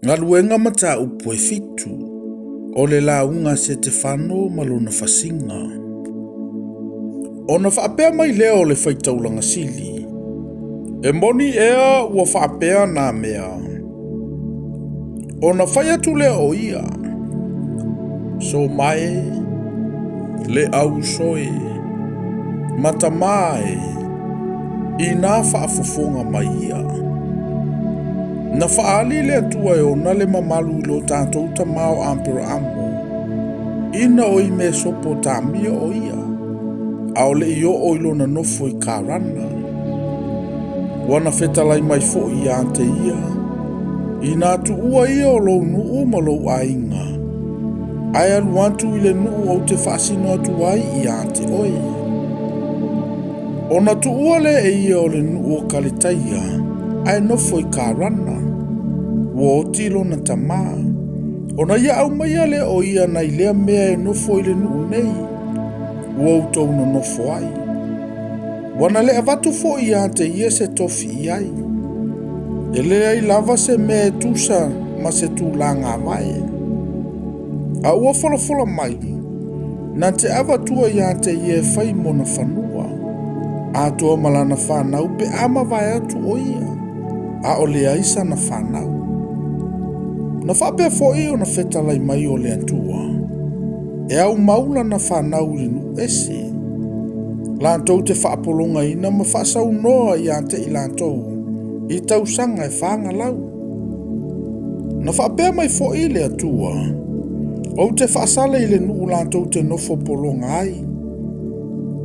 Galuega Mataupu e fitu, o le lauga a Setefano ma lona fasiga. Ona faapea mai lea o le faitaulaga sili, E moni ea ua faapea nā mea? Ona fai atu lea o ia, Somae, le auuso e, ma tamā e, inā faafofoga mai ia. Na faaali le Atua e ona le mamalu i lo tatou tamā o Aperaamo, ina o i Mesopotamia o ia, a o le i oo i lona nofo i Karana. Ua na fetalai mai foi ia te ia, Inā tuua ia o lou nuu ma lou aiga, ae alu atu i le nuu ou te faasino atu ai ia te oe. Ona tuua lea e ia o le nuu o Kaletaia, ae nofo i Karana. Ua oti lona tamā. Ona ia aumaia lea o ia nai lea mea e nofo i le nuu nei, ua outou nonofo ai. Ua na le avatu foi ia te ia se tofi i ai. E leai lava se mea e tusa ma se tulaga vae. A ua folafola mai, na te avatua ia te ia e fai mona fanua, atoa ma lana fanau pe a mavae atu o ia, a o leai sana fanau. Na faapea foi ona fetalai mai o le Atua, e aumau lana fanau i le nuu ese, latou te faapologaina ma faasaunoa ia te i latou i tausaga e fagalau. Na faapea mai foi le Atua, ou te faasala i le nuu latou te nofo pologa ai,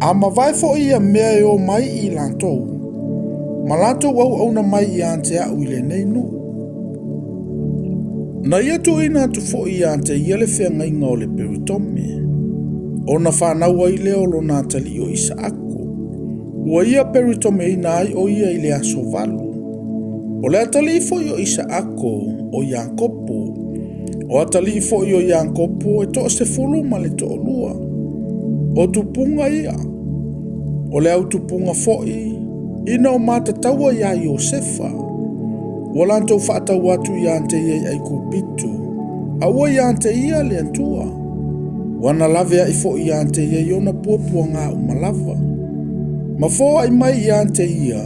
a mavae foi ia mea e o mai i latou, ma latou auauna mai ia te au i lenei nuu. Na ia tuuina atu foi ia te ia le feagaiga o le Peritome, ona fanau ai lea o lona atalii o Isaako. Ua ia peritomeina ai o ia i le aso 8. O le atalii foi o Isaako o Iakopo, o atalii foi o Iakopo e 12. O tupuga ia, o le autupuga foi, ina o matataua iā Iosefa, ua latou faatau atu ia te ia i Aikupito, a ua ia te ia le Atua. Ua na laveai foi ia te ia i ona puapuaga uma lava. Ma foai mai ia te ia,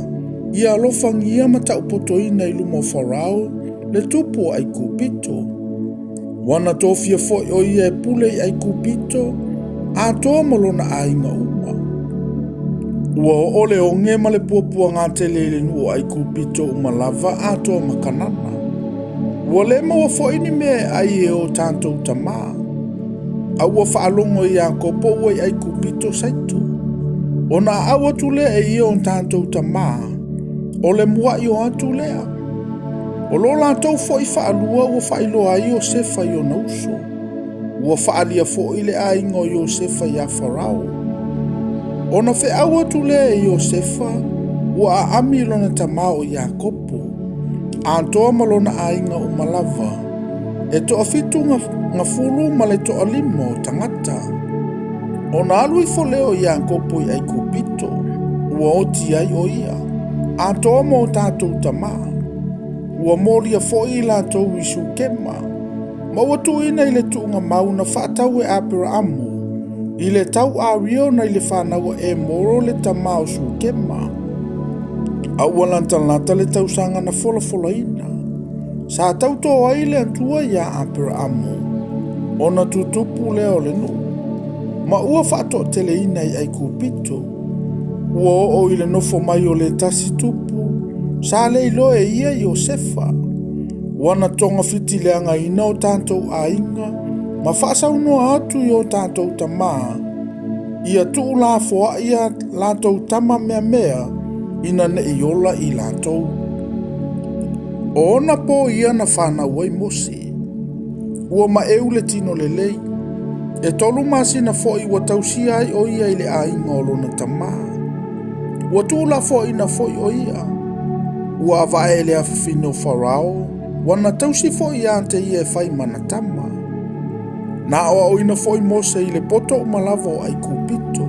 ia alofagia ma taupotoina i luma o Farao, le tupu o Aikupito. Ua na tofia foi o ia e pule i Aikupito, atoa ma lona aiga uma. Ua oo le oge ma le puapuaga tele i le nuu o Aikupito uma lava atoa ma Kanana. Ua le maua foi ni mea e ai e o tatou tamā. A ua faalogo e Iakopo ua i Aikupito saito. Ona aau atu lea e ia o tatou tamā, o le muai o atu lea. O lo latou foi faalua ua faailoa ai Iosefa i ona uso. Ua faalia foi le aiga o Iosefa iā Farao. Ona feau atu lea e Iosefa, ua aami i lona tamā o Iakopo, atoa ma lona aiga uma lava, e 75 ma le 5 o tagata. Ona alu ifo lea o Iakopo i Aikupito, ua oti ai o ia, atoa ma o tatou tamā. Ua molia foi i latou i Sukema, ma ua tuuina i le tuuga mau na faatau e Aperaamo, i le tau ario nai le fanau a Emoro le tamā o Sukema. A ua latalata le tausaga na folafolaina, sa tautō ai le Atua iā Aperaamo, ona tutupu lea o le nuu, ma ua faatoateleina i Aikupito. Ua oo i le nofo mai o le tasi tupu, sa le iloa e ia Iosefa. Ua na togafitileagaina o tatou aiga, ma faasaunoa atu i o tatou tamā, ia tuulafoai a latou tama meamea, ina nei ola i latou. O ona pō ia na fanau ai Mose. Ua maeu le tino lelei. E 3 masina foi ua tausia ai o ia i le aiga o lona tamā. Ua tuulafoaina foi o ia. Ua avae e le afafine o Farao, ua na tausi foi ia te ia e fai mana tama. Na aoaoina foi Mose i le poto uma lava o Aikupito.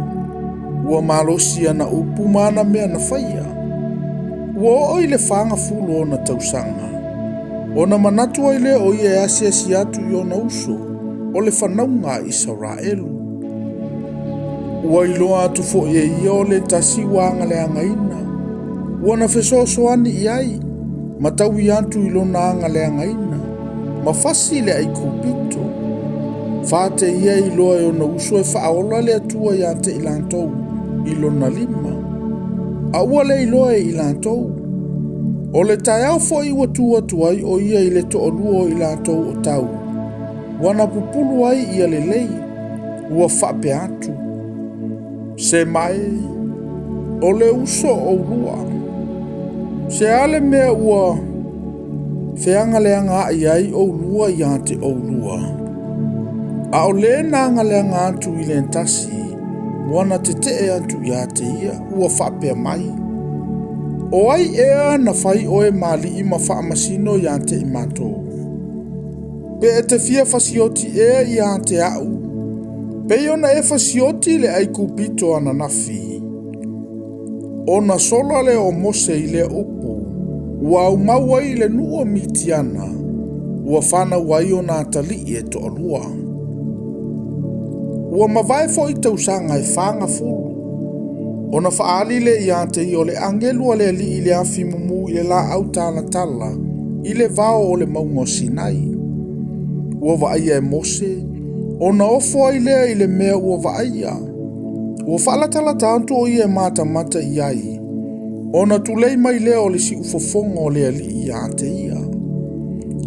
Ua malosi ana upu ma ana mea na faia. Ua oo i le 40 ona tausaga. Ona manatu ai lea o ia e asiasi atu i ona uso, o le fanauga a Isaraelu. Ua iloa atu foi e ia o le tasi ua agaleagaina, ua na fesoasoani i ai, ma taui atu i lona agaleagaina, ma fasi le Aikupito. Fate ia iloa e ona uso e faaola le Atua ia te i latou i lona lima, a ua le iloa e i latou. O le taeao foi ua tu atu ai o ia i le toalua o i latou o tau, ua na pupulu ai ia lelei, ua faapea atu, Se mae, o le uso o oulua. Se a le mea ua feagaleagaai ai oulua ia te oulua. A o le na agaleaga atu i le tasi, ua na tetee atu ia te ia, ua faapea mai, O ai ea na fai oe ma alii ma faamasino ia te i matou? Pe e te fia fasioti ea ia te au, pei ona e fasioti le Aikupito ananafi. Ona sola lea o Mose i lea upu, ua aumau ai i le nuu o Mitiana, ua fanau ai ona atalii e toalua. Ua mavae foi tausaga e 40, ona faaali lea ia te ia o le agelu a le Alii i le afi mumu i le laau talatala i le vao o le mauga o Sinai. Ua vaaia e Mose, ona ofo ai lea i le mea ua vaaia. Ua faalatalata atu o ia e matamata i ai, ona tulei mai lea o le siufofoga o le Alii ia te ia.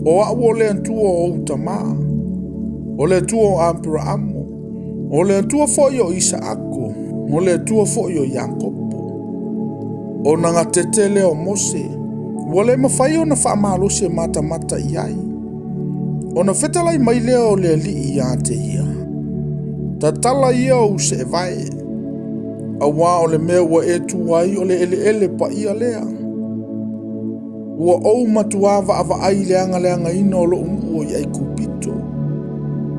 O au o le Atua o ou tamā, o le Atua o Aperaamo, o le Atua foi o Isaako, o le Atua foi o Iakopo. Ona gatete lea o Mose, ua le mafai ona faamalosi e matamata i ai. Ona fetalai mai lea o le Alii ia te ia, Tatala ia ou seevae, auā o le mea ua e tu ai o le eleele paia lea. Ua ou matuā vaavaai i le agaleagaina o lou nuu i Aikupito.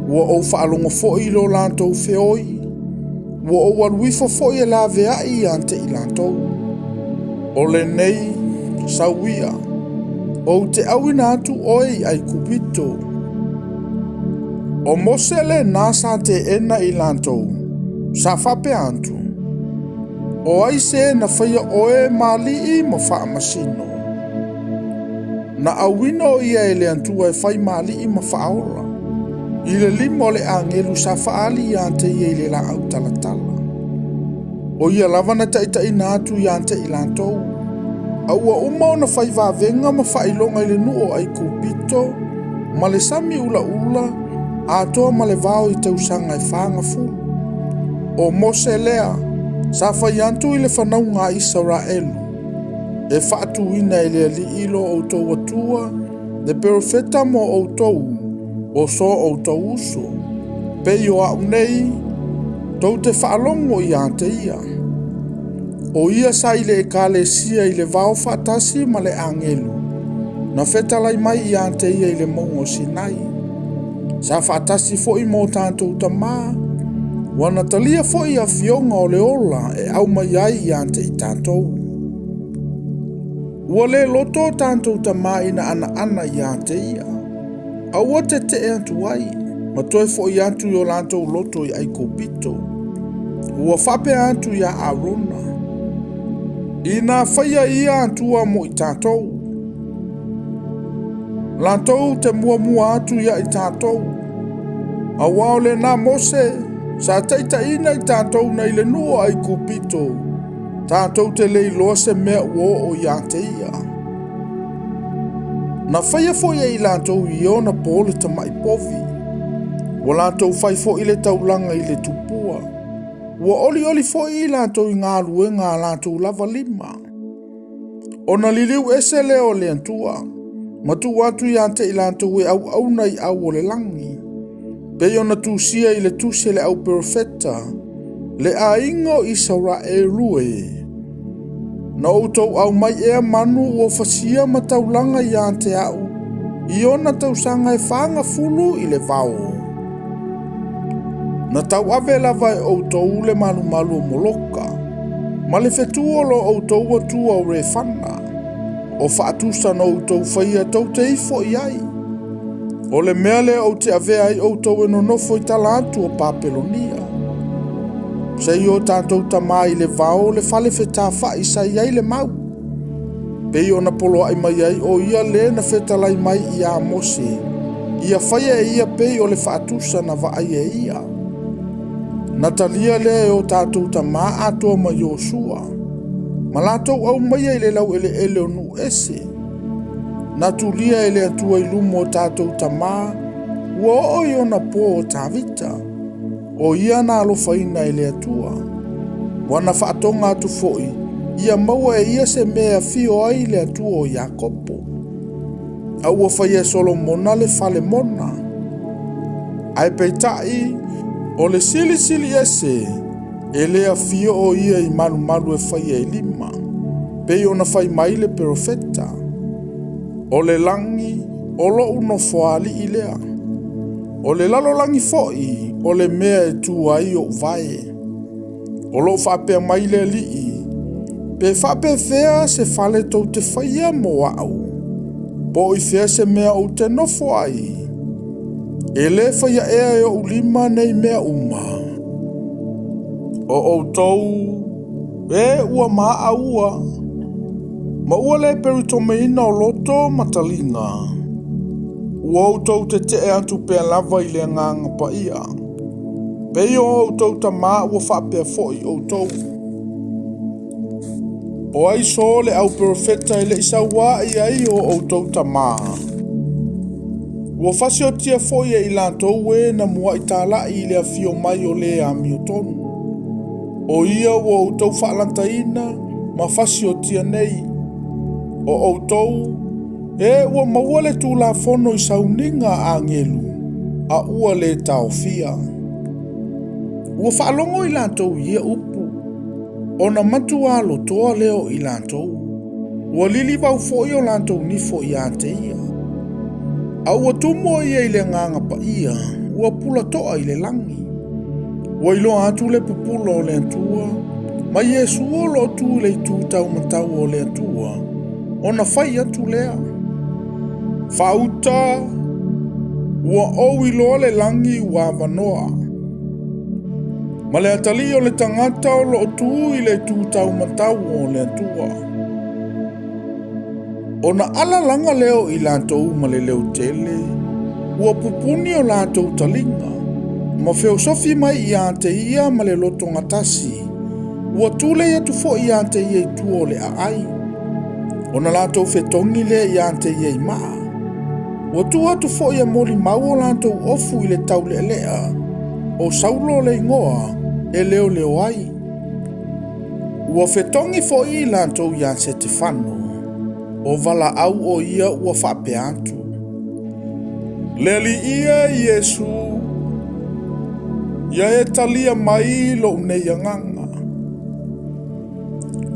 Ua ou faalogo foi i lo latou feoi, ua ou alu ifo foi e laveai ia te i latou. O lenei, sau ia, ou te auina atu oe i Aikupito. O Mose lenā sa teena i latou, sa faapea atu, O ai se na faia oe ma alii ma faamasino? Na auina o ia e le Atua e fai ma alii ma faaola, i le lima o le agelu sa faaali ia te ia i le laau talatala. O ia lava na taitaiina atu ia te i latou, a ua uma ona fai vavega ma faailoga i le nuu o Aikupito, ma le sami ulaula, atoa ma le vao i tausaga e 40. O Mose lea, sa fai atu i le fanauga a Isaraelu, e faatuina e le Alii lo outou Atua, le perofeta mo outou, o so outou uso. Pei o au nei, tou te faalogo ia te ia. O ia sa i le ekalesia i le vao faatasi ma le agelu, na fetalai mai ia te ia i le mauga o Sinai. Sa faatasi foi mo tatou tamā, ua na talia foi afioga o le ola e aumai ai ia te i tatou. Ua le loto o tatou tamā ina anaana ia te ia, a ua tetee atu ai, ma toe foi atu i o latou loto i Aikupito. Ua faapea atu ia Arona, Ina faia ia Atua mo i tatou, latou te muamua atu ia i tatou, auā o lenā Mose, sa taitaiina i tatou nei le nuu o Aikupito, tatou te le iloa se mea ua oo ia te ia. Na faia foi e i latou i ona po le tamai povi, ua latou fai foi le taulaga i le tupua, ua olioli foi i latou i galuega a latou lava lima. Ona liliu ese lea o le Atua, ma tuu atu ia te i latou e auauna i au o le lagi, pei ona tusia i le tusi a le auperofeta, le aiga o Isaraelu e. Na outou aumai ea manu ua fasia ma taulaga ia te au, i ona tausaga e 40 i le vao. Na tauave lava e outou le malumalu o Moloka, ma le fetu o lo outou atua o Refana. O faatusa na outou faia tou te ifo i ai. O le mea lea ou te avea ai outou e nonofo i tala atu o Papelonia. Sei o tatou tamā i le vao le fale fetafa'i sa i ai le mau. Pei ona poloa'i mai ai o ia lē na fetalai mai iā Mose, ia faia e ia pei o le faatusa na vaaia e ia. Na talia lea e o tatou tamā atoa ma Iosua, ma latou aumaia i le laueleele o nuu ese. Na tulia e le Atua i luma o tatou tamā, ua oo i ona po o Tavita. O ia na alofaina e le Atua. Ua na faatoga atu foi, ia maua e ia se mea e afio ai le Atua o Iakopo. A ua faia e Solomona le fale mona. Ae peitai, o le Silisili Ese, e le afio o ia i malumalu e faia e lima, pei ona fai mai le perofeta. O le lagi, o lo'u nofoaali'i lea. O le lalolagi foi, o le mea e tu ai o'u vae. O lo'o faapea mai le Alii, pe faapefea se fale tou te faia mo a'u, po o i fea se mea ou te nofo ai? E lē faia ea e o'u lima nei mea uma? O outou e ua ma'a ua, ma ua lē peritomeina o loto ma taliga, ua outou tete'e atu pea lava i le Agaga Paia. Pei o outou tamā ua faapea foi outou. O ai sō le au perofeta e le'i saua'i ai o outou tamā? Ua fasiotia foi e i latou e na mua'i tala'i i le afio mai o lē amiotonu. O ia ua outou faalataina ma fasiotia nei. O outou e ua maua le Tulafono i sauniga a agelu, a ua lē taofia. Ua faalogo i latou i ia upu, ona matuā lotoa lea o i latou. Ua lilivau foi o latou nifo iā te ia. A ua tumu o ia i le Agaga Paia, ua pulato'a i le lagi. Ua iloa atu le pupula o le Atua, ma Iesu o lo'o tu i le itu taumatau o le Atua, ona fai atu lea. Faauta, ua ou iloa le lagi ua avanoa. Ma le atalii o le tagata o lo'o tu i le itu taumatau o le Atua. Ona alalaga lea o i latou ma le leotele, ua pupuni o latou taliga, ma feosofi mai iā te ia ma le lotogatasi, ua tulei atu foi iā te ia i tua o le aai. Ona latou fetogi lea iā te ia i maa. Ua tuu atu foi e molimau o latou ofu i le taulealea, o Saulo le igoa e leoleo ai. Ua fetogi foi i latou iā Setefano, o valaau o ia ua faapea atu. Le Alii e Iesu, ia e talia mai lo'u nei agaga.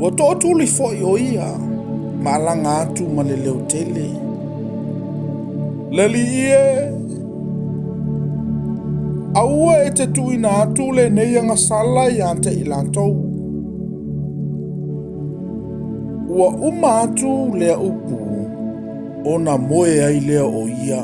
Ua to'otuli foi o ia, ma alaga atu ma le leotele. Le Alii e, aua e te tuuina atu lenei agasala iā te i latou. Ua uma atu lea upu, ona moe ai lea o ia.